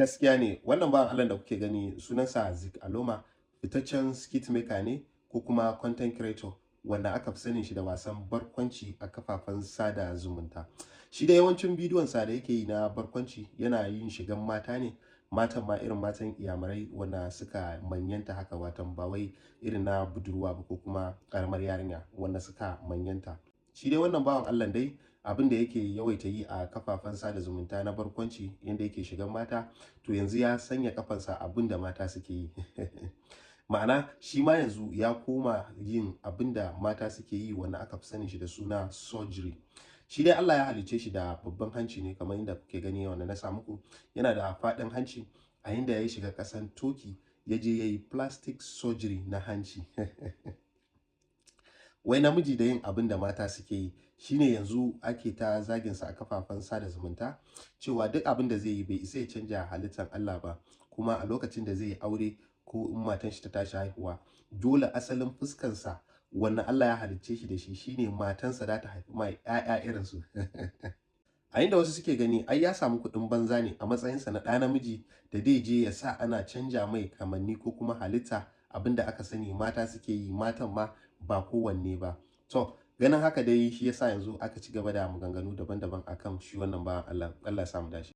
Gaskiya ne, wannan bawan Allah da kuke gani sunansa Zik Aloma, fitaccen skit maker ne ko kuma content creator wanda aka fi sanin shi da wasan barkwanci a kafafen sada zumunta. Shi da yawancin bidiyon sa da yake yi na barkwanci yana yin shigan mata ne, matan ma irin matan iyamurai wanda suka manyanta haka, watan ba wai irin na budurwa ba ko kuma karamar yarinya, wanda suka manyanta. Shi dai wannan bawan Allah dai abin da yake yawaita yi a kafafen sada zumunta na barkwanci, yanda yake shigan mata, to yanzu ya sanya kafansa abin da mata suke yi. Ma'ana shi ma yanzu ya koma yin abin da mata suke yi wanda aka fi sanin shi da suna surgery. Shi dai Allah ya halicce shi da babban hanci ne, kamar yadda kuke gani wanda na sa muku, yana da faɗin hanci, a inda ya shiga ƙasan Turkey ya je ya yi plastic surgery na hanci. Wai namiji da yin abin da mata suke yi, shine yanzu ake ta zaginsa a kafafen sada zumunta cewa duk abin da zai yi bai isa ya canja halittar Allah ba, kuma a lokacin da zai yi aure ko in matan shi ta tashi haihuwa, dole asalin fuskansa wannan Allah ya halicce shi da shi shine matansa za ta haifi mai 'ya'ya irinsu. A inda wasu suke gani ai ya samu kuɗin banza ne a matsayinsa na ɗa namiji da dai je ya sa ana canja mai kamanni ko kuma halitta, abin da aka sani mata suke yi, matan ma ba kowanne ba. To, ganin haka dai shi yasa yanzu aka ci gaba da maganganu daban-daban akan shi wannan bawan Allah. Allah ya sa mu dace.